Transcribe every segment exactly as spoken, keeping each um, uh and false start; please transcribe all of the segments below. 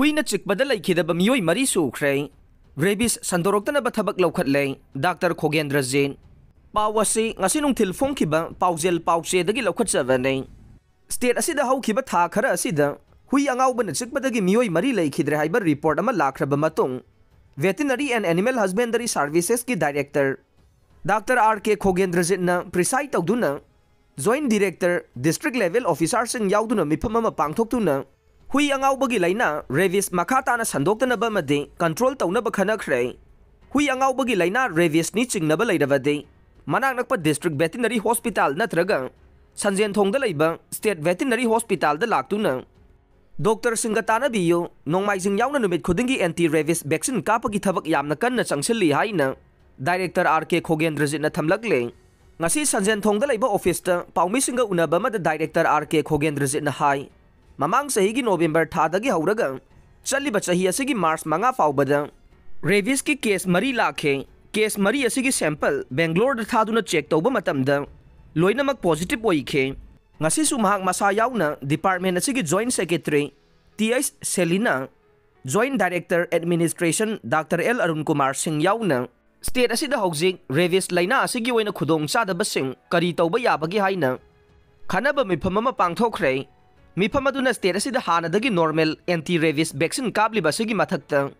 ꯍꯨꯏꯅ ꯆꯤꯛꯄꯗ ꯂꯩꯈꯤꯗꯕ ꯃꯤꯑꯣꯏ ꯃꯔꯤ ꯁꯨꯈ꯭ꯔꯦ꯫ ꯔꯦꯕꯤꯁ ꯁꯟꯗꯣꯔꯛꯇꯅꯕ ꯊꯕꯛ ꯂꯧꯈꯠꯂꯦ ꯗꯥꯛꯇꯔ ꯈꯣꯒꯦꯟꯗ꯭ꯔꯖꯤꯠ꯫ ꯄꯥꯎ ꯑꯁꯤ ꯉꯁꯤ ꯅꯨꯡꯊꯤꯜ ꯐꯣꯡꯈꯤꯕ ꯄꯥꯎꯖꯦꯜ ꯄꯥꯎꯆꯦꯗꯒꯤ ꯂꯧꯈꯠꯆꯕꯅꯤ꯫ ꯁ꯭ꯇꯦꯠ ꯑꯁꯤꯗ ꯍꯧꯈꯤꯕ ꯊꯥ ꯈꯔ ꯑꯁꯤꯗ ꯍꯨꯏ ꯑꯉꯥꯎꯕꯅ ꯆꯤꯛꯄꯗꯒꯤ ꯃꯤꯑꯣꯏ ꯃꯔꯤ ꯂꯩꯈꯤꯗ꯭ꯔꯦ ꯍꯥꯏꯕ ꯔꯤꯄꯣꯔꯠ ꯑꯃ ꯂꯥꯛꯈ꯭ꯔꯕ ꯃꯇꯨꯡ, Veterinary and Animal Husbandry Servicesꯀꯤ ꯗꯥꯏꯔꯦꯛꯇꯔ ꯗꯥꯛꯇꯔ ꯑꯥꯔ ꯀꯦ ꯈꯣꯒꯦꯟꯗ꯭ꯔꯖꯤꯠꯅ ꯄ꯭ꯔꯤꯁꯥꯏꯗ ꯇꯧꯗꯨꯅ, ꯖꯣꯏꯟꯠ ꯗꯤꯔꯦꯛꯇꯔ, ꯗꯤꯁꯇ꯭ꯔꯤꯛ ꯂꯦꯚꯦꯜ ꯑꯣꯐꯤꯁꯥꯔꯁꯤꯡ ꯌꯥꯎꯗꯨꯅ ꯃꯤꯐꯝ ꯑꯃ ꯄꯥꯡꯊꯣꯛꯇꯨꯅ, ꯍꯨꯏ ꯑꯉꯥꯎꯕꯒꯤ ꯂꯥꯏꯅꯥ ꯔꯦꯕꯤꯁ ꯃꯈꯥ ꯇꯥꯅ ꯁꯟꯗꯣꯛꯇꯅꯕ ꯑꯃꯗꯤ ꯀꯟꯇ꯭ꯔꯣꯜ ꯇꯧꯅꯕ ꯈꯟꯅꯈ꯭ꯔꯦ꯫ ꯍꯨꯏ ꯑꯉꯥꯎꯕꯒꯤ ꯂꯥꯏꯅꯥ ꯔꯦꯕꯤꯁꯅꯤ ꯆꯤꯡꯅꯕ ꯂꯩꯔꯕꯗꯤ, ꯃꯅꯥꯛ ꯅꯛꯄ ꯗꯤꯁꯇ꯭ꯔꯤꯛ ꯚꯦꯇꯤꯅꯔꯤ ꯍꯣꯁꯄꯤꯇꯥꯜ ꯅꯠꯇ꯭ꯔꯒ ꯁꯟꯖꯦꯟꯊꯣꯡꯗ ꯂꯩꯕ ꯁ꯭ꯇꯦꯠ ꯚꯦꯇꯤꯅꯔꯤ ꯍꯣꯁꯄꯤꯇꯥꯜꯗ ꯂꯥꯛꯇꯨꯅ ꯗꯣꯛꯇꯔꯁꯤꯡꯒ ꯇꯥꯟꯅꯕꯤꯌꯨ꯫ ꯅꯣꯡꯃꯥꯏꯖꯤꯡ ꯌꯥꯎꯅ ꯅꯨꯃꯤꯠ ꯈꯨꯗꯤꯡꯒꯤ ꯑꯦꯟꯇꯤ ꯔꯦꯕꯤꯁ ꯚꯦꯛꯁꯤꯟ ꯀꯥꯞꯄꯒꯤ ꯊꯕꯛ ꯌꯥꯝꯅ ꯀꯟꯅ ꯆꯪꯁꯤꯜꯂꯤ ꯍꯥꯏꯅ ꯗꯥꯏꯔꯦꯛꯇꯔ ꯑꯥꯔ ꯀꯦ ꯈꯣꯒꯦꯟꯗ꯭ꯔꯖꯤꯠꯅ ꯊꯝꯂꯛꯂꯦ꯫ ꯉꯁꯤ ꯁꯟꯖꯦꯟꯊꯣꯡꯗ ꯂꯩꯕ ꯑꯣꯐꯤꯁꯇ ꯄꯥꯎꯃꯤꯁꯤꯡꯒ ꯎꯅꯕ ꯑꯃꯗ ꯗꯥꯏꯔꯦꯛꯇꯔ ꯑꯥꯔ ꯀꯦ ꯈꯣꯒꯦꯟꯗ꯭ꯔꯖꯤꯠꯅ ꯍꯥꯏ, ꯃꯃꯥꯡ ꯆꯍꯤꯒꯤ ꯅꯣꯕꯦꯝꯕꯔ ꯊꯥꯗꯒꯤ ꯍꯧꯔꯒ ꯆꯠꯂꯤꯕ ꯆꯍꯤ ꯑꯁꯤꯒꯤ ꯃꯥꯔꯆ ꯃꯉꯥ ꯐꯥꯎꯕꯗ ꯔꯦꯕꯤꯁꯀꯤ ꯀꯦꯁ ꯃꯔꯤ ꯂꯥꯛꯈꯤ꯫ ꯀꯦꯁ ꯃꯔꯤ ꯑꯁꯤꯒꯤ ꯁꯦꯝꯄꯜ ꯕꯦꯡꯒ꯭ꯂꯣꯔꯗ ꯊꯥꯗꯨꯅ ꯆꯦꯛ ꯇꯧꯕ ꯃꯇꯝꯗ ꯂꯣꯏꯅꯃꯛ ꯄꯣꯖꯤꯇꯤꯚ ꯑꯣꯏꯈꯤ꯫ ꯉꯁꯤꯁꯨ ꯃꯍꯥꯛ ꯃꯁꯥ ꯌꯥꯎꯅ ꯗꯤꯄꯥꯔꯠꯃꯦꯟ ꯑꯁꯤꯒꯤ joint secretary T H Selina, joint director administration doctor L Arun Kumar Singh ꯌꯥꯎꯅ ꯁ꯭ꯇꯦꯠ ꯑꯁꯤꯗ ꯍꯧꯖꯤꯛ ꯔꯦꯕꯤꯁ ꯂꯥꯏꯅꯥ ꯑꯁꯤꯒꯤ ꯑꯣꯏꯅ ꯈꯨꯗꯣꯡꯆꯥꯗꯕꯁꯤꯡ ꯀꯔꯤ ꯇꯧꯕ ꯌꯥꯕꯒꯦ ꯍꯥꯏꯅ ꯈꯟꯅꯕ ꯃꯤꯐꯝ ꯑꯃ ꯄꯥꯡꯊꯣꯛꯈ꯭ꯔꯦ꯫ ꯃꯤꯐꯝ ꯑꯗꯨꯅ ꯁ꯭ꯇꯦꯠ ꯑꯁꯤꯗ ꯍꯥꯟꯅꯗꯒꯤ ꯅꯣꯔꯃꯦꯜ ꯑꯦꯟꯇꯤ ꯔꯦꯕꯤꯁ ꯚꯦꯛꯁꯤꯟ ꯀꯥꯞꯂꯤꯕ ꯑꯁꯤꯒꯤ ꯃꯊꯛꯇ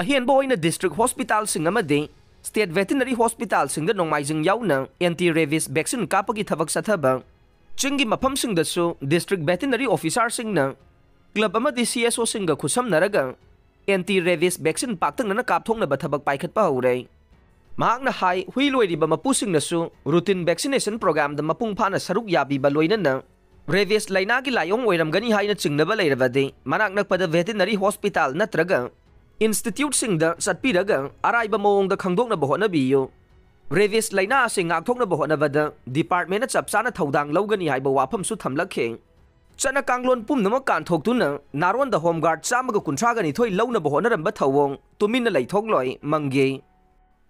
ꯑꯍꯦꯟꯕ ꯑꯣꯏꯅ ꯗꯤꯁꯇ꯭ꯔꯤꯛ ꯍꯣꯁꯄꯤꯇꯥꯜꯁꯤꯡ ꯑꯃꯗꯤ ꯁ꯭ꯇꯦꯠ ꯚꯦꯇꯤꯅꯔꯤ ꯍꯣꯁꯄꯤꯇꯥꯜꯁꯤꯡꯗ ꯅꯣꯡꯃꯥꯏꯖꯤꯡ ꯌꯥꯎꯅ ꯑꯦꯟꯇꯤ ꯔꯦꯕꯤꯁ ꯚꯦꯛꯁꯤꯟ ꯀꯥꯞꯄꯒꯤ ꯊꯕꯛ ꯆꯠꯊꯕ, ꯆꯤꯡꯒꯤ ꯃꯐꯝꯁꯤꯡꯗꯁꯨ ꯗꯤꯁꯇ꯭ꯔꯤꯛ ꯚꯦꯇꯤꯅꯔꯤ ꯑꯣꯐꯤꯁꯥꯔꯁꯤꯡꯅ ꯀ꯭ꯂꯕ ꯑꯃꯗꯤ ꯁꯤ ꯑꯦꯁ ꯑꯣꯁꯤꯡꯒ ꯈꯨꯠꯁꯝꯅꯔꯒ ꯑꯦꯟꯇꯤ ꯔꯦꯕꯤꯁ ꯚꯦꯛꯁꯤꯟ ꯄꯥꯛꯇꯛꯅꯅ ꯀꯥꯞꯊꯣꯛꯅꯕ ꯊꯕꯛ ꯄꯥꯏꯈꯠꯄ ꯍꯧꯔꯦ꯫ ꯃꯍꯥꯛꯅ ꯍꯥꯏ, ꯍꯨꯏ ꯂꯣꯏꯔꯤꯕ ꯃꯄꯨꯁꯤꯡꯅꯁꯨ ꯔꯨꯇꯤꯟ ꯚꯦꯛꯁꯤꯅꯦꯁꯟ ꯄ꯭ꯔꯣꯒ꯭ꯔꯥꯝꯗ ꯃꯄꯨꯡ ꯐꯥꯅ ꯁꯔꯨꯛ ꯌꯥꯕꯤꯕ, ꯂꯣꯏꯅꯅ ꯔꯦꯕꯤꯁ ꯂꯥꯏꯅꯥꯒꯤ ꯂꯥꯏꯑꯣꯡ ꯑꯣꯏꯔꯝꯒꯅꯤ ꯍꯥꯏꯅ ꯆꯤꯡꯅꯕ ꯂꯩꯔꯕꯗꯤ ꯃꯅꯥꯛ ꯅꯛꯄꯗ ꯚꯦꯇꯤꯅꯔꯤ ꯍꯣꯁꯄꯤꯇꯥꯜ ꯅꯠꯇ꯭ꯔꯒ ꯏꯟꯁꯇꯤꯇ꯭ꯌꯨꯠꯁꯤꯡꯗ ꯆꯠꯄꯤꯔꯒ ꯑꯔꯥꯏꯕ ꯃꯑꯣꯡꯗ ꯈꯪꯗꯣꯛꯅꯕ ꯍꯣꯠꯅꯕꯤꯌꯨ꯫ ꯔꯦꯕꯤꯁ ꯂꯥꯏꯅꯥ ꯑꯁꯤ ꯉꯥꯛꯊꯣꯛꯅꯕ ꯍꯣꯠꯅꯕꯗ ꯗꯤꯄꯥꯔꯠꯃꯦꯟꯅ ꯆꯞ ꯆꯥꯅ ꯊꯧꯗꯥꯡ ꯂꯧꯒꯅꯤ ꯍꯥꯏꯕ ꯋꯥꯐꯝꯁꯨ ꯊꯝꯂꯛꯈꯤ꯫ ꯆꯠꯅ ꯀꯥꯡꯂꯣꯟ ꯄꯨꯝꯅꯃꯛ ꯀꯥꯟꯊꯣꯛꯇꯨꯅ ꯅꯥꯔꯣꯟꯗ ꯍꯣꯝ ꯒꯥꯔꯗ ꯆꯥꯝꯃꯒ ꯀꯨꯟꯊ꯭ꯔꯥꯒ ꯅꯤꯊꯣꯏ ꯂꯧꯅꯕ ꯍꯣꯠꯅꯔꯝꯕ ꯊꯧꯑꯣꯡ ꯇꯨꯃꯤꯟꯅ ꯂꯩꯊꯣꯛꯂꯣꯏ ꯃꯪꯒꯦ꯫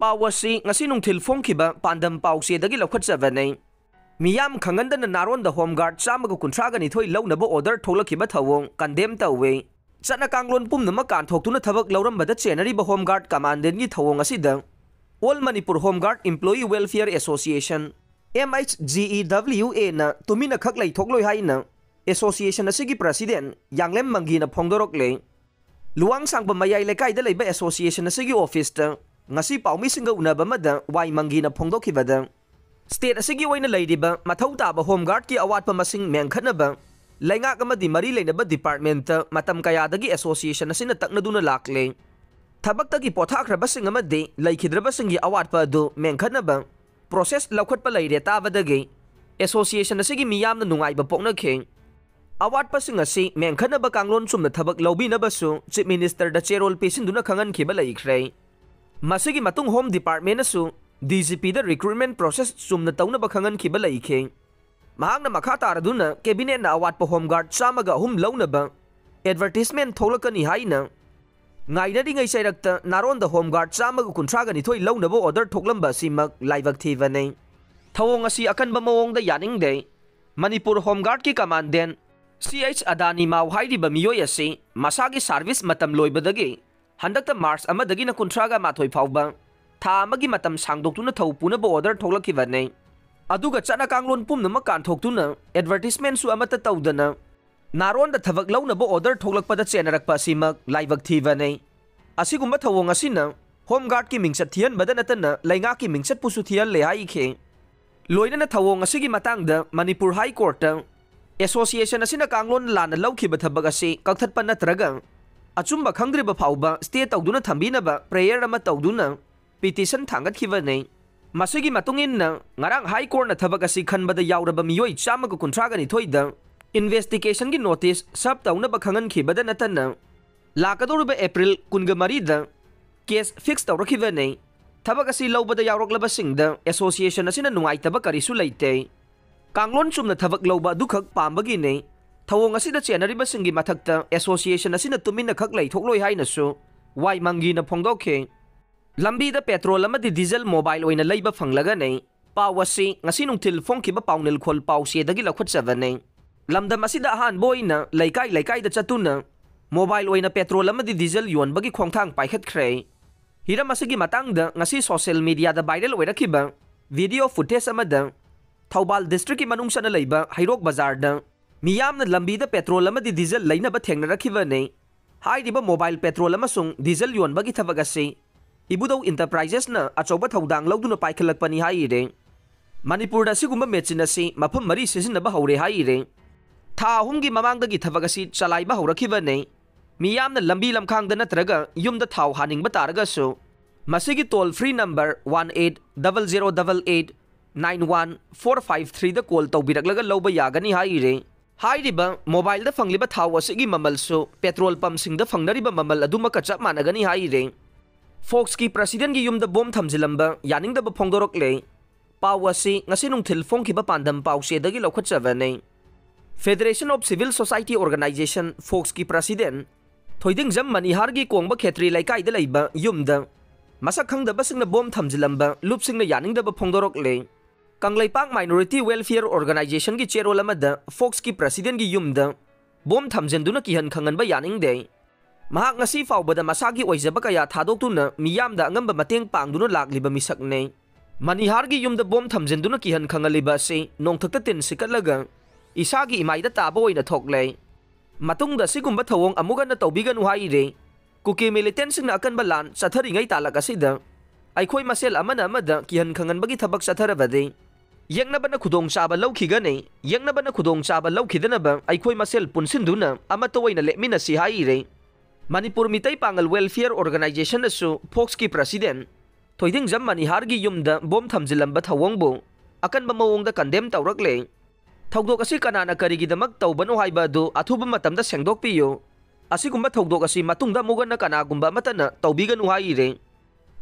ꯄꯥꯎ ꯑꯁꯤ ꯉꯁꯤ ꯅꯨꯡꯊꯤꯜ ꯐꯣꯡꯈꯤꯕ ꯄꯥꯟꯗꯝ ꯄꯥꯎꯆꯦꯗꯒꯤ ꯂꯧꯈꯠꯆꯕꯅꯤ꯫ ꯃꯤꯌꯥꯝ ꯈꯪꯍꯟꯗꯅ ꯅꯥꯔꯣꯟꯗ ꯍꯣꯝ ꯒꯥꯔꯗ ꯆꯥꯝꯃꯒ ꯀꯨꯟꯊ꯭ꯔꯥꯒ ꯅꯤꯊꯣꯏ ꯂꯧꯅꯕ ꯑꯣꯔꯗꯔ ꯊꯣꯛꯂꯛꯈꯤꯕ ꯊꯧꯑꯣꯡ ꯀꯟꯗꯦꯝ ꯇꯧꯏ꯫ ꯆꯠꯅ ꯀꯥꯡꯂꯣꯟ ꯄꯨꯝꯅꯃꯛ ꯀꯥꯟꯊꯣꯛꯇꯨꯅ ꯊꯕꯛ ꯂꯧꯔꯝꯕꯗ ꯆꯦꯟꯅꯔꯤꯕ Home Guard Commandant ꯀꯤ ꯊꯧꯑꯣꯡ ꯑꯁꯤꯗ All Manipur Home Guard Employee Welfare Association, M H G E W A, ꯅ ꯇꯨꯃꯤꯟꯅ ꯈꯛ ꯂꯩꯊꯣꯛꯂꯣꯏ ꯍꯥꯏꯅ Association ꯑꯁꯤꯒꯤ President ꯌꯥꯡꯂꯦꯝ ꯃꯪꯒꯤꯅ ꯐꯣꯡꯗꯣꯔꯛꯂꯦ꯫ ꯂꯨꯋꯥꯡꯁꯥꯡꯕꯝ ꯃꯌꯥꯏ ꯂꯩꯀꯥꯏꯗ ꯂꯩꯕ Association ꯑꯁꯤꯒꯤ office ꯇ ꯉꯁꯤ ꯄꯥꯎꯃꯤꯁꯤꯡꯒ ꯎꯅꯕ ꯑꯃꯗ ꯋꯥꯏ ꯃꯪꯒꯤꯅ ꯐꯣꯡꯗꯣꯛꯈꯤꯕꯗ, state ꯑꯁꯤꯒꯤ ꯑꯣꯏꯅ ꯂꯩꯔꯤꯕ ꯃꯊꯧ ꯇꯥꯕ Home Guard ꯀꯤ ꯑꯋꯥꯠꯄ ꯃꯁꯤꯡ ꯃꯦꯟꯈꯠꯅꯕ ꯂꯩꯉꯥꯛ ꯑꯃꯗꯤ ꯃꯔꯤ ꯂꯩꯅꯕ department ꯇ ꯃꯇꯝ ꯀꯌꯥꯗꯒꯤ Association ꯑꯁꯤꯅ ꯇꯛꯅꯗꯨꯅ ꯂꯥꯛꯂꯦ꯫ ꯊꯕꯛꯇꯒꯤ ꯄꯣꯊꯥꯈ꯭ꯔꯕꯁꯤꯡ ꯑꯃꯗꯤ ꯂꯩꯈꯤꯗ꯭ꯔꯕꯁꯤꯡꯒꯤ ꯑꯋꯥꯠꯄ ꯑꯗꯨ ꯃꯦꯟꯈꯠꯅꯕ process ꯂꯧꯈꯠꯄ ꯂꯩꯔꯦ ꯇꯥꯕꯗꯒꯤ Association ꯑꯁꯤꯒꯤ ꯃꯤꯌꯥꯝꯅ ꯅꯨꯡꯉꯥꯏꯕ ꯄꯣꯛꯅꯈꯤ꯫ ꯑꯋꯥꯠꯄꯁꯤꯡ ꯑꯁꯤ ꯃꯦꯟꯈꯠꯅꯕ ꯀꯥꯡꯂꯣꯟ ꯆꯨꯝꯅ ꯊꯕꯛ ꯂꯧꯕꯤꯅꯕꯁꯨ Chief Minister ꯗ ꯆꯦꯔꯣꯜ ꯄꯤꯁꯤꯟꯗꯨꯅ ꯈꯪꯍꯟꯈꯤꯕ ꯂꯩꯈ꯭ꯔꯦ꯫ ꯃꯁꯤꯒꯤ ꯃꯇꯨꯡ Home Department ꯅꯁꯨ D G P ꯗ recruitment process ꯆꯨꯝꯅ ꯇꯧꯅꯕ ꯈꯪꯍꯟꯈꯤꯕ ꯂꯩꯈꯤ꯫ ꯃꯍꯥꯛꯅ ꯃꯈꯥ ꯇꯥꯔꯗꯨꯅ Cabinet ꯅ ꯑꯋꯥꯠꯄ Home Guard ꯆꯥꯝꯃꯒ ꯑꯍꯨꯝ ꯂꯧꯅꯕ advertisement ꯊꯣꯛꯂꯛꯀꯅꯤ ꯍꯥꯏꯅ ꯉꯥꯏꯅꯔꯤꯉꯩ ꯆꯩꯔꯛꯇ ꯅꯥꯔꯣꯟꯗ Home Guard ꯆꯥꯝꯃꯒ ꯀꯨꯟꯊ꯭ꯔꯥꯒ ꯅꯤꯊꯣꯏ ꯂꯧꯅꯕ order ꯊꯣꯛꯂꯝꯕ ꯑꯁꯤꯃꯛ ꯂꯥꯏꯕꯛ ꯊꯤꯕꯅꯤ꯫ ꯊꯧꯑꯣꯡ ꯑꯁꯤ ꯑꯀꯟꯕ ꯃꯑꯣꯡꯗ ꯌꯥꯅꯤꯡꯗꯦ꯫ ꯃꯅꯤꯄꯨꯔ Home Guard ꯀꯤ Commandant C H ꯑꯗꯥꯅꯤ ꯃꯥꯎ ꯍꯥꯏꯔꯤꯕ ꯃꯤꯑꯣꯏ ꯑꯁꯤ ꯃꯁꯥꯒꯤ service ꯃꯇꯝ ꯂꯣꯏꯕꯗꯒꯤ ꯍꯟꯗꯛꯇ March ꯑꯃꯗꯒꯤꯅ ꯀꯨꯟꯊ꯭ꯔꯥꯒ ꯃꯥꯊꯣꯏ ꯐꯥꯎꯕ ꯊꯥ ꯑꯃꯒꯤ ꯃꯇꯝ ꯁꯥꯡꯗꯣꯛꯇꯨꯅ ꯊꯧ ꯄꯨꯅꯕ order ꯊꯣꯛꯂꯛꯈꯤꯕꯅꯤ꯫ ꯑꯗꯨꯒ ꯆꯠꯅ ꯀꯥꯡꯂꯣꯟ ꯄꯨꯝꯅꯃꯛ ꯀꯥꯟꯊꯣꯛꯇꯨꯅ advertisement ꯁꯨ ꯑꯃꯠꯇ ꯇꯧꯗꯅ ꯅꯥꯔꯣꯟꯗ ꯊꯕꯛ ꯂꯧꯅꯕ order ꯊꯣꯛꯂꯛꯄꯗ ꯆꯦꯟꯅꯔꯛꯄ ꯑꯁꯤꯃꯛ ꯂꯥꯏꯕꯛ ꯊꯤꯕꯅꯤ꯫ ꯑꯁꯤꯒꯨꯝꯕ ꯊꯧꯑꯣꯡ ꯑꯁꯤꯅ Home Guard ꯀꯤ ꯃꯤꯡꯆꯠ ꯊꯤꯍꯟꯕꯗ ꯅꯠꯇꯅ ꯂꯩꯉꯥꯛꯀꯤ ꯃꯤꯡꯆꯠꯄꯨꯁꯨ ꯊꯤꯍꯜꯂꯦ ꯍꯥꯏꯈꯤ꯫ ꯂꯣꯏꯅꯅ ꯊꯧꯑꯣꯡ ꯑꯁꯤꯒꯤ ꯃꯇꯥꯡꯗ ꯃꯅꯤꯄꯨꯔ High Court ꯇ Association ꯑꯁꯤꯅ ꯀꯥꯡꯂꯣꯟ ꯂꯥꯟꯅ ꯂꯧꯈꯤꯕ ꯊꯕꯛ ꯑꯁꯤ ꯀꯛꯊꯠꯄ ꯅꯠꯇ꯭ꯔꯒ ꯑꯆꯨꯝꯕ ꯈꯪꯗ꯭ꯔꯤꯕ ꯐꯥꯎꯕ stay ꯇꯧꯗꯨꯅ ꯊꯝꯕꯤꯅꯕ prayer ꯑꯃ ꯇꯧꯗꯨꯅ petition ꯊꯥꯡꯒꯠꯈꯤꯕꯅꯤ꯫ ꯃꯁꯤꯒꯤ ꯃꯇꯨꯡ ꯏꯟꯅ ꯉꯔꯥꯡ High Court ꯅ ꯊꯕꯛ ꯑꯁꯤ ꯈꯟꯕꯗ ꯌꯥꯎꯔꯕ ꯃꯤꯑꯣꯏ ꯆꯥꯝꯃꯒ ꯀꯨꯟꯊ꯭ꯔꯥꯒ ꯅꯤꯊꯣꯏꯗ investigation ꯒꯤ notice serve ꯇꯧꯅꯕ ꯈꯪꯍꯟꯈꯤꯕꯗ ꯅꯠꯇꯅ ꯂꯥꯛꯀꯗꯧꯔꯤꯕ April ꯀꯨꯟꯒ ꯃꯔꯤꯗ case fix ꯇꯧꯔꯛꯈꯤꯕꯅꯤ꯫ ꯊꯕꯛ ꯑꯁꯤ ꯂꯧꯕꯗ ꯌꯥꯎꯔꯛꯂꯕꯁꯤꯡꯗ Association ꯑꯁꯤꯅ ꯅꯨꯡꯉꯥꯏꯇꯕ ꯀꯔꯤꯁꯨ ꯂꯩꯇꯦ꯫ ꯀꯥꯡꯂꯣꯟ ꯆꯨꯝꯅ ꯊꯕꯛ ꯂꯧꯕ ꯑꯗꯨꯈꯛ ꯄꯥꯝꯕꯒꯤꯅꯤ꯫ ꯊꯧꯑꯣꯡ ꯑꯁꯤꯗ ꯆꯦꯟꯅꯔꯤꯕꯁꯤꯡꯒꯤ ꯃꯊꯛꯇ Association ꯑꯁꯤꯅ ꯇꯨꯃꯤꯟꯅ ꯈꯛ ꯂꯩꯊꯣꯛꯂꯣꯏ ꯍꯥꯏꯅꯁꯨ ꯋꯥꯏ ꯃꯪꯒꯤꯅ ꯐꯣꯡꯗꯣꯛꯈꯤ꯫ ꯂꯝꯕꯤꯗ petrol ꯑꯃꯗꯤ diesel mobile ꯑꯣꯏꯅ ꯂꯩꯕ ꯐꯪꯂꯒꯅꯤ꯫ ꯄꯥꯎ ꯑꯁꯤ ꯉꯁꯤ ꯅꯨꯡꯊꯤꯜ ꯐꯣꯡꯈꯤꯕ ꯄꯥꯎꯅꯤꯜꯈꯣꯜ ꯄꯥꯎꯆꯦꯗꯒꯤ ꯂꯧꯈꯠꯆꯕꯅꯤ꯫ ꯂꯝꯗꯝ ꯑꯁꯤꯗ ꯑꯍꯥꯟꯕ ꯑꯣꯏꯅ ꯂꯩꯀꯥꯏ ꯂꯩꯀꯥꯏꯗ ꯆꯠꯇꯨꯅ ꯃꯣꯕꯥꯏꯜ ꯑꯣꯏꯅ ꯄꯦꯇ꯭ꯔꯣꯜ ꯑꯃꯗꯤ ꯗꯤꯖꯜ ꯌꯣꯟꯕꯒꯤ ꯈꯣꯡꯊꯥꯡ ꯄꯥꯏꯈꯠꯈ꯭ꯔꯦ꯫ ꯍꯤꯔꯝ ꯑꯁꯤꯒꯤ ꯃꯇꯥꯡꯗ ꯉꯁꯤ ꯁꯣꯁꯤꯌꯦꯜ ꯃꯤꯗꯤꯌꯥꯗ ꯚꯥꯏꯔꯦꯜ ꯑꯣꯏꯔꯛꯈꯤꯕ ꯚꯤꯗꯤꯑꯣ ꯐꯨꯇꯦꯖ ꯑꯃꯗ ꯊꯧꯕꯥꯜ ꯗꯤꯁꯇ꯭ꯔꯤꯛꯀꯤ ꯃꯅꯨꯡ ꯆꯠꯅ ꯂꯩꯕ ꯍꯩꯔꯣꯛ ꯕꯖꯥꯔꯗ ꯃꯤꯌꯥꯝꯅ ꯂꯝꯕꯤꯗ ꯄꯦꯇ꯭ꯔꯣꯜ ꯑꯃꯗꯤ ꯗꯤꯖꯜ ꯂꯩꯅꯕ ꯊꯦꯡꯅꯔꯛꯈꯤꯕꯅꯤ꯫ ꯍꯥꯏꯔꯤꯕ ꯃꯣꯕꯥꯏꯜ ꯄꯦꯇ꯭ꯔꯣꯜ ꯑꯃꯁꯨꯡ ꯗꯤꯖꯜ ꯌꯣꯟꯕꯒꯤ ꯊꯕꯛ ꯑꯁꯤ ꯏꯕꯨꯙꯧ ꯏꯟꯇꯔꯄ꯭ꯔꯥꯏꯖꯦꯁꯅ ꯑꯆꯧꯕ ꯊꯧꯗꯥꯡ ꯂꯧꯗꯨꯅ ꯄꯥꯏꯈꯠꯂꯛꯄꯅꯤ ꯍꯥꯏꯔꯤ꯫ ꯃꯅꯤꯄꯨꯔꯗ ꯑꯁꯤꯒꯨꯝꯕ ꯃꯦꯆꯤꯟ ꯑꯁꯤ ꯃꯐꯝ ꯃꯔꯤ ꯁꯤꯖꯤꯟꯅꯕ ꯍꯧꯔꯦ ꯍꯥꯏꯔꯤ꯫ ꯊꯥ ꯑꯍꯨꯝꯒꯤ ꯃꯃꯥꯡꯗꯒꯤ ꯊꯕꯛ ꯑꯁꯤ ꯆꯂꯥꯏꯕ ꯍꯧꯔꯛꯈꯤꯕꯅꯤ꯫ ꯃꯤꯌꯥꯝꯅ ꯂꯝꯕꯤ ꯂꯝꯈꯥꯡꯗ ꯅꯠꯇ꯭ꯔꯒ ꯌꯨꯝꯗ ꯊꯥꯎ ꯍꯥꯟꯅꯤꯡꯕ ꯇꯥꯔꯒꯁꯨ ꯃꯁꯤꯒꯤ toll free number one eight double zero double eight nine one four five three ꯗ call ꯇꯧꯕꯤꯔꯛꯂꯒ ꯂꯧꯕ ꯌꯥꯒꯅꯤ ꯍꯥꯏꯔꯤ꯫ ꯍꯥꯏꯔꯤꯕ ꯃꯣꯕꯥꯏꯜꯗ ꯐꯪꯂꯤꯕ ꯊꯥꯎ ꯑꯁꯤꯒꯤ ꯃꯃꯜꯁꯨ ꯄꯦꯇ꯭ꯔꯣꯜ ꯄꯝꯁꯤꯡꯗ ꯐꯪꯅꯔꯤꯕ ꯃꯃꯜ ꯑꯗꯨꯃꯛꯀ ꯆꯞ ꯃꯥꯟꯅꯒꯅꯤ ꯍꯥꯏꯔꯤ꯫ ꯐꯣꯛꯁꯀꯤ ꯄ꯭ꯔꯁꯤꯗꯦꯟꯒꯤ ꯌꯨꯝꯗ ꯕꯣꯝ ꯊꯝꯖꯤꯜꯂꯝꯕ ꯌꯥꯅꯤꯡꯗꯕ ꯐꯣꯡꯗꯣꯔꯛꯂꯦ꯫ ꯄꯥꯎ ꯑꯁꯤ ꯉꯁꯤ ꯅꯨꯡꯊꯤꯜ ꯐꯣꯡꯈꯤꯕ ꯄꯥꯟꯗꯝ ꯄꯥꯎꯆꯦꯗꯒꯤ ꯂꯧꯈꯠꯆꯕꯅꯤ꯫ Federation of Civil Society Organization, ꯐꯣꯛꯁꯀꯤ ꯄ꯭ꯔꯁꯤꯗꯦꯟ ꯊꯣꯏꯗꯤꯡꯖꯝ ꯃꯅꯤꯍꯥꯔꯒꯤ ꯀꯣꯡꯕ ꯈꯦꯇ꯭ꯔꯤ ꯂꯩꯀꯥꯏꯗ ꯂꯩꯕ ꯌꯨꯝꯗ ꯃꯁꯛ ꯈꯪꯗꯕꯁꯤꯡꯅ ꯕꯣꯝ ꯊꯝꯖꯤꯜꯂꯝꯕ ꯂꯨꯞꯁꯤꯡꯅ ꯌꯥꯅꯤꯡꯗꯕ ꯐꯣꯡꯗꯣꯔꯛꯂꯦ꯫ ꯀꯪꯂꯩꯄꯥꯛ Minority Welfare Organizationꯒꯤ ꯆꯦꯔꯣꯜ ꯑꯃꯗ ꯐꯣꯛꯁꯀꯤ ꯄ꯭ꯔꯁꯤꯗꯦꯟꯒꯤ ꯌꯨꯝꯗ ꯕꯣꯝ ꯊꯝꯖꯤꯟꯗꯨꯅ ꯀꯤꯍꯟ ꯈꯪꯍꯟꯕ ꯌꯥꯅꯤꯡꯗꯦ꯫ ꯃꯍꯥꯛ ꯉꯁꯤ ꯐꯥꯎꯕꯗ ꯃꯁꯥꯒꯤ ꯑꯣꯏꯖꯕ ꯀꯌꯥ ꯊꯥꯗꯣꯛꯇꯨꯅ ꯃꯤꯌꯥꯝꯗ ꯑꯉꯝꯕ ꯃꯇꯦꯡ ꯄꯥꯡꯗꯨꯅ ꯂꯥꯛꯂꯤꯕ ꯃꯤꯁꯛꯅꯤ꯫ ꯃꯅꯤꯍꯥꯔꯒꯤ ꯌꯨꯝꯗ ꯕꯣꯝ ꯊꯝꯖꯤꯟꯗꯨꯅ ꯀꯤꯍꯟ ꯈꯪꯍꯜꯂꯤꯕ ꯑꯁꯤ ꯅꯣꯡꯊꯛꯇ ꯇꯤꯟ ꯁꯤꯠꯀꯠꯂꯒ ꯏꯁꯥꯒꯤ ꯏꯃꯥꯏꯗ ꯇꯥꯕ ꯑꯣꯏꯅ ꯊꯣꯛꯂꯦ꯫ ꯃꯇꯨꯡꯗ ꯑꯁꯤꯒꯨꯝꯕ ꯊꯧꯑꯣꯡ ꯑꯃꯨꯛ ꯍꯟꯅ ꯇꯧꯕꯤꯒꯅꯨ ꯍꯥꯏꯔꯤ꯫ ꯀꯨꯀꯤ ꯃꯤꯂꯤꯇꯦꯟꯁꯤꯡꯅ ꯑꯀꯟꯕ ꯂꯥꯟ ꯆꯠꯊꯔꯤꯉꯩ ꯇꯥꯂꯛ ꯑꯁꯤꯗ ꯑꯩꯈꯣꯏ ꯃꯁꯦꯜ ꯑꯃꯅ ꯑꯃꯗ ꯀꯤꯍꯟ ꯈꯪꯍꯟꯕꯒꯤ ꯊꯕꯛ ꯆꯠꯊꯔꯕꯗꯤ ꯌꯦꯛꯅꯕꯅ ꯈꯨꯗꯣꯡꯆꯥꯕ ꯂꯧꯈꯤꯒꯅꯤ꯫ ꯌꯦꯛꯅꯕꯅ ꯈꯨꯗꯣꯡꯆꯥꯕ ꯂꯧꯈꯤꯗꯅꯕ ꯑꯩꯈꯣꯏ ꯃꯁꯦꯜ ꯄꯨꯟꯁꯤꯟꯗꯨꯅ ꯑꯃꯠꯇ ꯑꯣꯏꯅ ꯂꯦꯞꯃꯤꯟꯅꯁꯤ ꯍꯥꯏꯔꯤ꯫ ꯃꯅꯤꯄꯨꯔ ꯃꯤꯇꯩ ꯄꯥꯉꯜ Welfare Organizationꯅꯁꯨ ꯐꯣꯛꯁꯀꯤ ꯄ꯭ꯔꯁꯤꯗꯦꯟ ꯊꯣꯏꯗꯤꯡꯖꯝ ꯃꯅꯤꯍꯥꯔꯒꯤ ꯌꯨꯝꯗ ꯕꯣꯝ ꯊꯝꯖꯤꯜꯂꯝꯕ ꯊꯧꯑꯣꯡꯕꯨ ꯑꯀꯟꯕ ꯃꯑꯣꯡꯗ ꯀꯟꯗꯦꯝ ꯇꯧꯔꯛꯂꯦ꯫ ꯊꯧꯗꯣꯛ ꯑꯁꯤ ꯀꯅꯥꯅ ꯀꯔꯤꯒꯤꯗꯃꯛ ꯇꯧꯕꯅꯣ ꯍꯥꯏꯕ ꯑꯗꯨ ꯑꯊꯨꯕ ꯃꯇꯝꯗ ꯁꯦꯡꯗꯣꯛꯄꯤꯌꯨ꯫ ꯑꯁꯤꯒꯨꯝꯕ ꯊꯧꯗꯣꯛ ꯑꯁꯤ ꯃꯇꯨꯡꯗ ꯑꯃꯨꯛ ꯍꯟꯅ ꯀꯅꯥꯒꯨꯝꯕ ꯑꯃꯠꯇꯅ ꯇꯧꯕꯤꯒꯅꯨ ꯍꯥꯏꯔꯤ꯫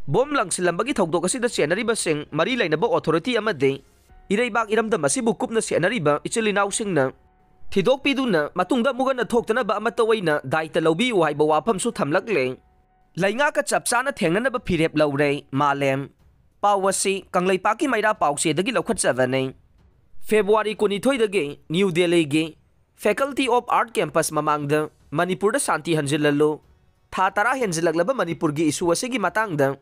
ꯕꯣꯝ ꯂꯪꯁꯤꯜꯂꯝꯕꯒꯤ ꯊꯧꯗꯣꯛ ꯑꯁꯤꯗ ꯆꯦꯟꯅꯔꯤꯕꯁꯤꯡ ꯃꯔꯤ ꯂꯩꯅꯕ ꯑꯣꯊꯣꯔꯤꯇꯤ ꯑꯃꯗꯤ ꯏꯔꯩꯕꯥꯛ ꯏꯔꯝꯗꯝ ꯑꯁꯤꯕꯨ ꯀꯨꯞꯅ ꯁꯦꯟꯅꯔꯤꯕ ꯏꯆꯤꯜ ꯏꯅꯥꯎꯁꯤꯡꯅ ꯊꯤꯗꯣꯛꯄꯤꯗꯨꯅ ꯃꯇꯨꯡꯗ ꯑꯃꯨꯛ ꯍꯟꯅ ꯊꯣꯛꯇꯅꯕ ꯑꯃꯠꯇ ꯑꯣꯏꯅ ꯗꯥꯏꯇ ꯂꯧꯕꯤꯌꯨ ꯍꯥꯏꯕ ꯋꯥꯐꯝꯁꯨ ꯊꯝꯂꯛꯂꯦ꯫ ꯂꯩꯉꯥꯛꯀ ꯆꯞ ꯆꯥꯅ ꯊꯦꯡꯅꯅꯕ ꯐꯤꯔꯦꯞ ꯂꯧꯔꯦ ꯃꯥꯂꯦꯝ꯫ ꯄꯥꯎ ꯑꯁꯤ ꯀꯪꯂꯩꯄꯥꯛꯀꯤ ꯃꯩꯔꯥ ꯄꯥꯎꯆꯦꯗꯒꯤ ꯂꯧꯈꯠꯆꯕꯅꯤ꯫ ꯐꯦꯕ꯭ꯔꯨꯋꯥꯔꯤ ꯀꯨꯟꯅꯤꯊꯣꯏꯗꯒꯤ ꯅ꯭ꯌꯨ ꯗꯦꯜꯂꯤꯒꯤ Faculty of Art Campus ꯃꯃꯥꯡꯗ ꯃꯅꯤꯄꯨꯔꯗ ꯁꯥꯟꯇꯤ ꯍꯟꯖꯤꯜꯍꯜꯂꯨ, ꯊꯥ ꯇꯔꯥ ꯍꯦꯟꯖꯤꯜꯂꯛꯂꯕ ꯃꯅꯤꯄꯨꯔꯒꯤ ꯏꯁꯨ ꯑꯁꯤꯒꯤ ꯃꯇꯥꯡꯗ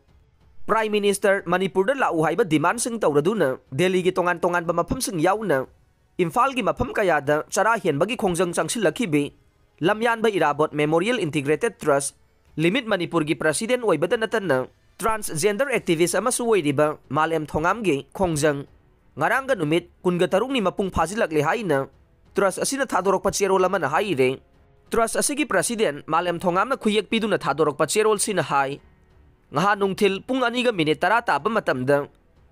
Prime Minister ꯃꯅꯤꯄꯨꯔꯗ ꯂꯥꯛꯎ ꯍꯥꯏꯕ demandꯁꯤꯡ ꯇꯧꯔꯗꯨꯅ ꯗꯦꯜꯂꯤꯒꯤ ꯇꯣꯉꯥꯟ ꯇꯣꯉꯥꯟꯕ ꯃꯐꯝꯁꯤꯡ ꯌꯥꯎꯅ ꯏꯝꯐꯥꯜꯒꯤ ꯃꯐꯝ ꯀꯌꯥꯗ ꯆꯔꯥ ꯍꯦꯟꯕꯒꯤ ꯈꯣꯡꯖꯪ ꯆꯪꯁꯤꯜꯂꯛꯈꯤꯕꯤ ꯂꯝꯌꯥꯟꯕ ꯏꯔꯥꯕꯣꯠ Memorial Integrated Trust Limited ꯃꯅꯤꯄꯨꯔꯒꯤ president ꯑꯣꯏꯕꯗ ꯅꯠꯇꯅ transgender activist ꯑꯃꯁꯨ ꯑꯣꯏꯔꯤꯕ ꯃꯥꯂꯦꯝ ꯊꯣꯉꯥꯝꯒꯤ ꯈꯣꯡꯖꯪ ꯉꯔꯥꯡꯒ ꯅꯨꯃꯤꯠ ꯀꯨꯟꯒ ꯇꯔꯨꯛꯅꯤ ꯃꯄꯨꯡ ꯐꯥꯖꯤꯜꯂꯛꯂꯦ ꯍꯥꯏꯅ trust ꯑꯁꯤꯅ ꯊꯥꯗꯣꯔꯛꯄ ꯆꯦꯔꯣꯜ ꯑꯃꯅ ꯍꯥꯏꯔꯦ꯫ Trust ꯑꯁꯤꯒꯤ president ꯃꯥꯂꯦꯝ ꯊꯣꯉꯥꯝꯅ ꯈꯨꯌꯦꯛ ꯄꯤꯗꯨꯅ ꯊꯥꯗꯣꯔꯛꯄ ꯆꯦꯔꯣꯜꯁꯤꯅ ꯍꯥꯏ, ꯉꯍꯥ ꯅꯨꯡꯊꯤꯜ ꯄꯨꯡ ꯑꯅꯤꯒ ꯃꯤꯅꯤꯠ ꯇꯔꯥ ꯇꯥꯕ ꯃꯇꯝꯗ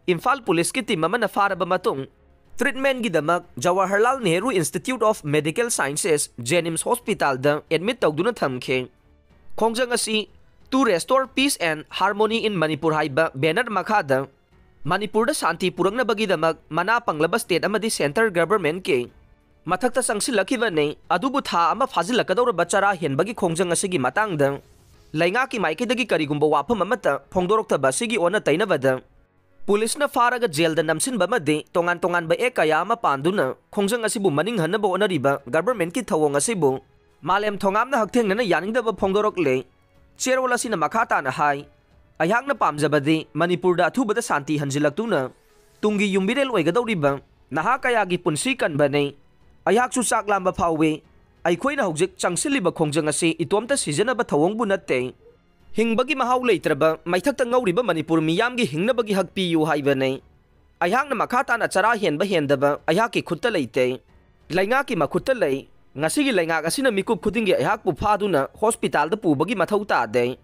ꯏꯝꯐꯥꯜ ꯄꯨꯂꯤꯁꯀꯤ team ꯑꯃꯅ ꯐꯥꯔꯕ ꯃꯇꯨꯡ treatmentꯒꯤꯗꯃꯛ Jawaharlal Nehru Institute of Medical Sciences JNIMS hospitalꯗ admit ꯇꯧꯗꯨꯅ ꯊꯝꯈꯤ꯫ ꯈꯣꯡꯖꯪ ꯑꯁꯤ To Restore Peace and Harmony in Manipur ꯍꯥꯏꯕ banner ꯃꯈꯥꯗ ꯃꯅꯤꯄꯨꯔꯗ ꯁꯥꯟꯇꯤ ꯄꯨꯔꯛꯅꯕꯒꯤꯗꯃꯛ ꯃꯅꯥ ꯄꯪꯂꯕ state ꯑꯃꯗꯤ centre governmentꯀꯤ ꯃꯊꯛꯇ ꯆꯪꯁꯤꯜꯂꯛꯈꯤꯕꯅꯤ꯫ ꯑꯗꯨꯕꯨ ꯊꯥ ꯑꯃ ꯐꯥꯖꯤꯜꯂꯛꯀꯗꯧꯔꯕ ꯆꯔꯥ ꯍꯦꯟꯕꯒꯤ ꯈꯣꯡꯖꯪ ꯑꯁꯤꯒꯤ ꯃꯇꯥꯡꯗ ꯂꯩꯉꯥꯛꯀꯤ ꯃꯥꯏꯀꯩꯗꯒꯤ ꯀꯔꯤꯒꯨꯝꯕ ꯋꯥꯐꯝ ꯑꯃꯠꯇ ꯐꯣꯡꯗꯣꯔꯛꯇꯕ ꯑꯁꯤꯒꯤ ꯑꯣꯟꯅ ꯇꯩꯅꯕꯗ ꯄꯨꯂꯤꯁꯅ ꯐꯥꯔꯒ ꯖꯦꯜꯗ ꯅꯝꯁꯤꯟꯕ ꯑꯃꯗꯤ ꯇꯣꯉꯥꯟ ꯇꯣꯉꯥꯟꯕ act ꯀꯌꯥ ꯑꯃ ꯄꯥꯟꯗꯨꯅ ꯈꯣꯡꯖꯪ ꯑꯁꯤꯕꯨ ꯃꯅꯤꯡ ꯍꯟꯅꯕ ꯍꯣꯠꯅꯔꯤꯕ governmentꯀꯤ ꯊꯧꯑꯣꯡ ꯑꯁꯤꯕꯨ ꯃꯥꯂꯦꯝ ꯊꯣꯉꯥꯝꯅ ꯍꯛꯊꯦꯡꯅꯅ ꯌꯥꯅꯤꯡꯗꯕ ꯐꯣꯡꯗꯣꯔꯛꯂꯦ꯫ ꯆꯦꯔꯣꯜ ꯑꯁꯤꯅ ꯃꯈꯥ ꯇꯥꯅ ꯍꯥꯏ, ꯑꯩꯍꯥꯛꯅ ꯄꯥꯝꯖꯕꯗꯤ ꯃꯅꯤꯄꯨꯔꯗ ꯑꯊꯨꯕꯗ ꯁꯥꯟꯇꯤ ꯍꯟꯖꯤꯜꯂꯛꯇꯨꯅ ꯇꯨꯡꯒꯤ ꯌꯨꯝꯕꯤꯔꯦꯜ ꯑꯣꯏꯒꯗꯧꯔꯤꯕ ꯅꯍꯥ ꯀꯌꯥꯒꯤ ꯄꯨꯟꯁꯤ ꯀꯟꯕꯅꯤ꯫ ꯑꯩꯍꯥꯛꯁꯨ ꯆꯥꯛ ꯂꯥꯝꯕ ꯐꯥꯎꯏ꯫ ꯑꯩꯈꯣꯏꯅ ꯍꯧꯖꯤꯛ ꯆꯪꯁꯤꯜꯂꯤꯕ ꯈꯣꯡꯖꯪ ꯑꯁꯤ ꯏꯇꯣꯝꯇ ꯁꯤꯖꯅꯕ ꯊꯧꯑꯣꯡꯕꯨ ꯅꯠꯇꯦ꯫ ꯍꯤꯡꯕꯒꯤ ꯃꯍꯥꯎ ꯂꯩꯇ꯭ꯔꯕ ꯃꯩꯊꯛꯇ ꯉꯧꯔꯤꯕ ꯃꯅꯤꯄꯨꯔ ꯃꯤꯌꯥꯝꯒꯤ ꯍꯤꯡꯅꯕꯒꯤ ꯍꯛ ꯄꯤꯌꯨ ꯍꯥꯏꯕꯅꯤ꯫ ꯑꯩꯍꯥꯛꯅ ꯃꯈꯥ ꯇꯥꯅ ꯆꯔꯥ ꯍꯦꯟꯕ ꯍꯦꯟꯗꯕ ꯑꯩꯍꯥꯛꯀꯤ ꯈꯨꯠꯇ ꯂꯩꯇꯦ꯫ ꯂꯩꯉꯥꯛꯀꯤ ꯃꯈꯨꯠꯇ ꯂꯩ꯫ ꯉꯁꯤꯒꯤ ꯂꯩꯉꯥꯛ ꯑꯁꯤꯅ ꯃꯤꯀꯨꯞ ꯈꯨꯗꯤꯡꯒꯤ ꯑꯩꯍꯥꯛꯄꯨ ꯐꯥꯗꯨꯅ hospitalꯗ ꯄꯨꯕꯒꯤ ꯃꯊꯧ ꯇꯥꯗꯦ꯫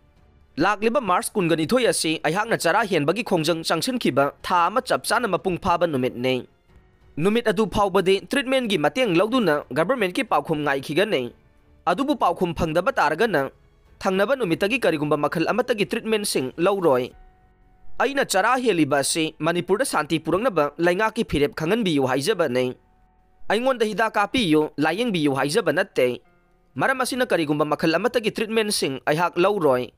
ꯂꯥꯛꯂꯤꯕ March ꯀꯨꯟꯒ ꯅꯤꯊꯣꯏ ꯑꯁꯤ ꯑꯩꯍꯥꯛꯅ ꯆꯔꯥ ꯍꯦꯟꯕꯒꯤ ꯈꯣꯡꯖꯪ ꯆꯪꯁꯤꯟꯈꯤꯕ ꯊꯥ ꯑꯃ ꯆꯞ ꯆꯥꯅ ꯃꯄꯨꯡ ꯐꯥꯕ ꯅꯨꯃꯤꯠꯅꯤ꯫ ꯅꯨꯃꯤꯠ ꯑꯗꯨ ꯐꯥꯎꯕꯗꯤ treatmentꯒꯤ ꯃꯇꯦꯡ ꯂꯧꯗꯨꯅ governmentꯀꯤ ꯄꯥꯎꯈꯨꯝ ꯉꯥꯏꯈꯤꯒꯅꯤ꯫ ꯑꯗꯨꯕꯨ ꯄꯥꯎꯈꯨꯝ ꯐꯪꯗꯕ ꯇꯥꯔꯒꯅ ꯊꯪꯅꯕ ꯅꯨꯃꯤꯠꯇꯒꯤ ꯀꯔꯤꯒꯨꯝꯕ ꯃꯈꯜ ꯑꯃꯠꯇꯒꯤ treatmentꯁꯤꯡ ꯂꯧꯔꯣꯏ꯫ ꯑꯩꯅ ꯆꯔꯥ ꯍꯦꯜꯂꯤꯕ ꯑꯁꯤ ꯃꯅꯤꯄꯨꯔꯗ ꯁꯥꯟꯇꯤ ꯄꯨꯔꯛꯅꯕ ꯂꯩꯉꯥꯛꯀꯤ ꯐꯤꯔꯦꯞ ꯈꯪꯍꯟꯕꯤꯌꯨ ꯍꯥꯏꯖꯕꯅꯤ꯫ ꯑꯩꯉꯣꯟꯗ ꯍꯤꯗꯥꯛ ꯀꯥꯞꯄꯤꯌꯨ, ꯂꯥꯌꯦꯡꯕꯤꯌꯨ ꯍꯥꯏꯖꯕ ꯅꯠꯇꯦ꯫ ꯃꯔꯝ ꯑꯁꯤꯅ ꯀꯔꯤꯒꯨꯝꯕ ꯃꯈꯜ ꯑꯃꯠꯇꯒꯤ treatmentꯁꯤꯡ ꯑꯩꯍꯥꯛ ꯂꯧꯔꯣꯏ꯫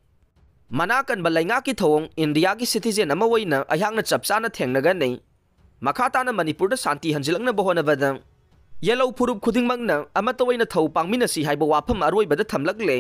ꯃꯅꯥ ꯀꯟꯕ ꯂꯩꯉꯥꯛꯀꯤ ꯊꯧꯑꯣꯡ ꯏꯟꯗꯤꯌꯥꯒꯤ citizen ꯑꯃ ꯑꯣꯏꯅ ꯑꯩꯍꯥꯛꯅ ꯆꯞ ꯆꯥꯅ ꯊꯦꯡꯅꯒꯅꯤ꯫ ꯃꯈꯥ ꯇꯥꯅ ꯃꯅꯤꯄꯨꯔꯗ ꯁꯥꯟꯇꯤ ꯍꯟꯖꯤꯜꯂꯛꯅꯕ ꯍꯣꯠꯅꯕꯗ ꯌꯦꯜꯍꯧ ꯐꯨꯔꯨꯞ ꯈꯨꯗꯤꯡꯃꯛꯅ ꯑꯃꯠꯇ ꯑꯣꯏꯅ ꯊꯧ ꯄꯥꯡꯃꯤꯟꯅꯁꯤ ꯍꯥꯏꯕ ꯋꯥꯐꯝ ꯑꯔꯣꯏꯕꯗ ꯊꯝꯂꯛꯂꯦ꯫